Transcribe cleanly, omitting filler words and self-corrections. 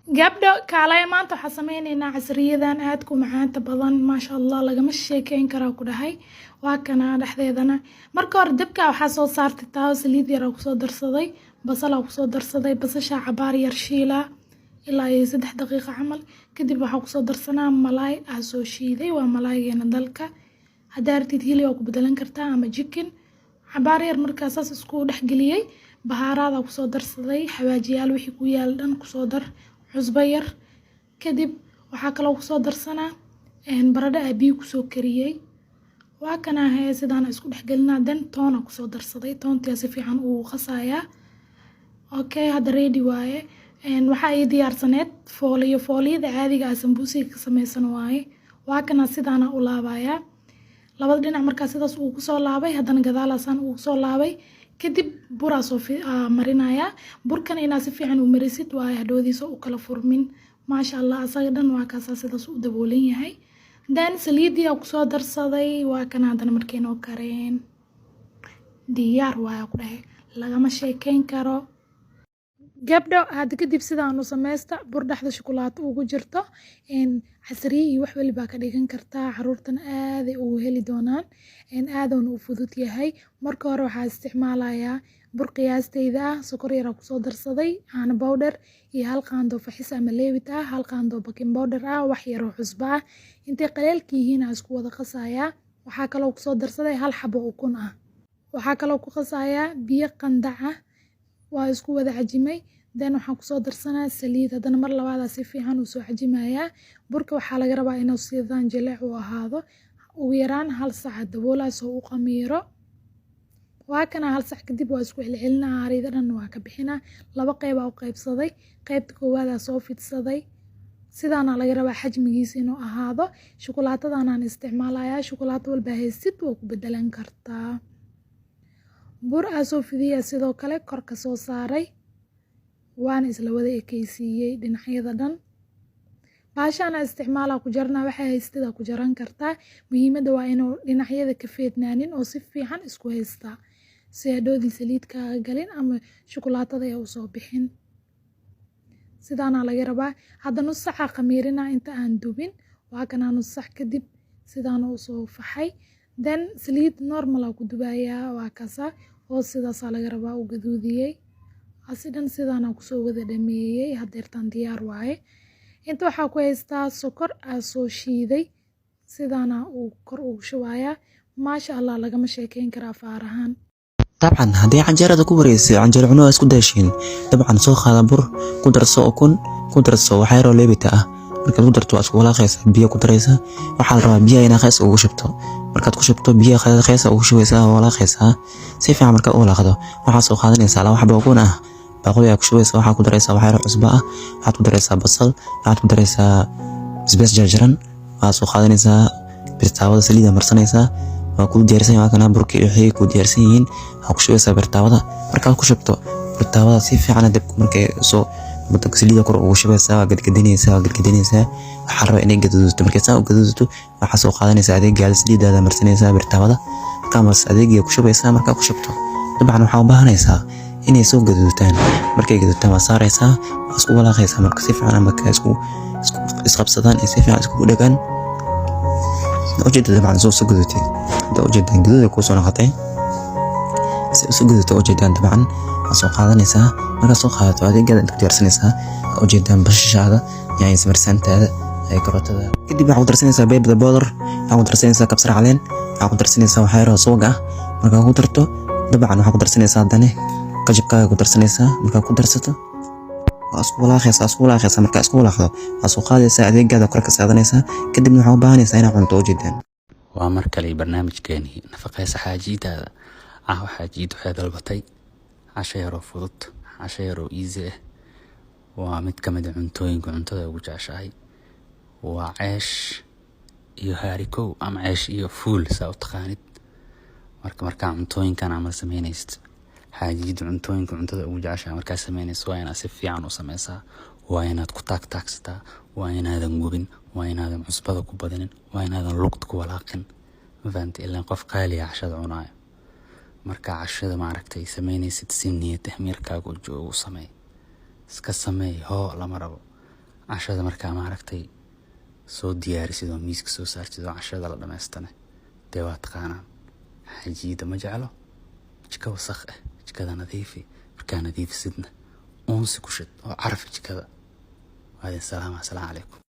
Gabdho kaalay, maanta waxaa sameyneynaa casriyadan aadka u macaanta badan. Maasha Allah, lagama sheekeyn karaa ku dhahay. Waa kana dhexdeedana. Marka hore dabka waxaa soo saartay taawo, saliid yar aa kusoo darsaday, basal aa kusoo darsaday. Basasha cabaar yar shiila ilaa iyo 3 daqiiqo camal. Kadib waxaa kusoo darsanaa malaay aa soo shiiday, waa malaaygeena dalka. Haddaa rabtid hilib aa ku bedelan kartaa ama chicken. Cabaar yar markaa saas isku dhexgeliyey, bahaaraad aa kusoo darsaday, xawaajiyaal wixii ku yaal dhan kusoo dar, cusbo yar. Kadib waxaa kaloo kusoo darsanaa baradho aa biyo kusoo kariyey. Waa kana hee, sidaan isku dhexgelinaa. Then toon aa kusoo darsaday, toontiyaa si fiican uu qasayaa. Okay, hadda ready waaye. Waxaa ii diyaarsaneed fooliyo, fooliyada caadiga ah sambuusiga ka sameysan waaye. Waa kana, sidaana u laabayaa labada dhinac. Markaa sidaas uu kusoo laabay, haddana gadaalaasaan uu kusoo laabay. Kadib buraa soo marinayaa. Burkan inaad si fiican u marisid waaye, hadhoodiisa u kala furmin. Maasha Allah, asaga dhan waa kaasaa, sidaas u daboolan yahay. Then saliidii aa kusoo darsaday. Waa kana haddana markay noo kareen, diyaar waaya ku dhahay, lagama sheekeyn karo. Gabdho, hadda kadib sidaan u sameysta. Bur dhexda shukulaato ugu jirto, casriye iyo wax walibaa ka dhigan kartaa. Caruurtana aaday ugu heli doonaan, aadoona u fudud yahay. Marka hore waxaa isticmaalayaa bur qiyaasteyda ah, sokor yar aa kusoo darsaday, caano powder iyo hal qaando faxis ama leewit ah, hal qaando baking powder ah, wax yaroo cusbo ah. Intay qaleelka yihiin aa isku wada qasayaa. Waxaa kaloo kusoo darsaday hal xabo ukun ah. Waxaa kaloo ku qasayaa biyo qandac ah. Waa isku wada cajimay. Then waxaan kusoo darsanaa saliid. Haddana mar labaadaa si fiican uu soo cajimayaa. Burka waxaa laga rabaa inuu sidaan jileec u ahaado. Ugu yaraan hal sac daboolaa soo u qamiiro. Waa kana, hal sac kadib waa isku celcelinaa, harida dhan waa ka bixinaa. Laba qeyb aa u qaybsaday. Qaybta koowaad soo fidsaday. Sidaana laga rabaa xajmigiisa inuu ahaado. Shukulaatada isticmaalayaa, shukulaato walba haysid waa ku bedelan kartaa. Bur aa soo fidiya, sidoo kale kor ka soo saaray, waana isla wada ekeysiiyey dhinacyada dhan. Baashaan isticmaala ku jarnaa, waxay haystida ku jaran kartaa. Muhiimadda waa inuu dhinacyada ka feednaanin oo si fiican isku haystaa, si hadhoodii saliid kaaga galin ama shukulaatada ay usoo bixin. Sidaana laga rabaa. Hadda nus saca khamiirina inta aan dubin. Waa kanaa, nus sac kadib sidaana usoo faxay. Then saliid normal aa ku dubayaa. Waa kasa, hoos sidaasaa laga rabaa u gaduudiyey. Asi dhan sidaana kusoo wada dhameeyey. Hadeertaan diyaar waaye. Inta waxaa ku haystaa sokor aa soo shiiday, sidaana uu kor ugu shubayaa. Maasha Allah, lagama sheekeyn karaa faarahaan. Dabcan haddii canjeerada ku wareysay, canjeero cuno isku daashiin. Dabcan soo qaada bur, ku darso ukun, ku darso wax yaroo leebita ah. Markaad ku darto, waa isku walaaqaysaa, biyo ku daraysaa. Waxaa la rabaa biyaha inaad qays ugu shubto. Markaad ku shubto biyaha, qays ugu shubaysaa, waa walaaqaysaa si fiican. Markaad u walaaqdo, waxaad soo qaadanaysaa laba xabo ukun ah, baaquli aad ku shubaysaa. Waxaad ku daraysaa wax yaroo cusbo ah, waxaad ku daraysaa basal, waxaad ku daraysaa basbaas jarjaran. Waxaad soo qaadanaysaa birtaawada, saliida marsanaysaa. Waa kuu diyaarsan. Waa kana, burkii wixii kuu diyaarsan yihiin. Waxaad ku shubaysaa birtaawada. Markaad ku shubto birtaawada, si fiican dabku markay soo saliida kor ugu shubaysaa, waa gadgadinaysaa, waa gadgadinaysaa. Waxaa rabaa inay gaduudato. Markay saa u gaduudato, waxaa soo qaadanaysaa adeegaada, saliidaada marsanaysaa birtaawada. Markaa mars, adeegiga ku shubaysaa. Markaa ku shubto, dabcan waxaa u baahanaysaa inay soo gaduutaan. Markay gaduutaan, waa saaraysaa, waa isku walaaqaysaa. Marka si fiican marka isku isqabsadaan ee si fiican iskugu dhagaan, ujeeda dabcan soo gaduutay. Hadda ujeedaan gaduud ay kuu soo noqotay. Si soo gaduuto ujeedaan, dabcan waa soo qaadanaysaa. Markaad soo qaadato, adeegyada inta ku diyaarsanaysaa, ujeedaan basashaada, yaanyo simirsaantaada, karootada. Kadib waxaa ku darsanaysaa pepper powder, waxaa ku darsanaysaa kabsar caleen, waxaa ku darsanaysaa wax yar oo subag ah. Markaa ku darto, dabcan waxaa ku darsanaysaa haddana ketchupkaaga ku darsanaysaa. Markaa ku darsato, waa isku walaaqaysaa, isku walaaqaysaa. Markaa isku walaaqdo, waa soo qaadaysaa, adeegaada kor ka saadanaysaa. Kadibna waxaa u baahanaysaa inaad cunto, ujeedaan. Waa mar kale barnaamijkeenii Nafaqeysa Xaajiidaada. Caawa xaajiid waxay dalbatay casho yaroo fudud, casho yaroo easy ah. Waa mid ka mid a cuntooyinka cuntada ugu jeceshahay. Waa ceesh iyo haarikow ama ceesh iyo fuul, saa u taqaanid. Marka markaa cuntooyinkan camal sameynaysid, xaajiyada cuntooyinka cuntada ugu jeceshahay markaa sameynaysid, waa inaad si fiican u sameysaa, waa inaad ku taagtaagsataa, waa inaadan gubin, waa inaadan cusbada ku badinin, waa inaadan lugta ku walaaqin. Ma fahamtay? Ilaan qof qaaliya cashada cunaayo. Marka cashada maaragtay sameynaysid, si niyad ah, miirkaaga u joogo u sameey. Iska sameey hoo lama rabo. Cashada markaa maaragtay soo diyaarisid oo miiska soo saartid oo cashada la dhamaystane, dee waa taqaanaan, xajiida ma jeclo jika wasakh ah. Jikada nadiifi, markaa nadiifisidna uunsi ku shid oo carfi jikada. Waa idin salaama. Asalaamu calaykum.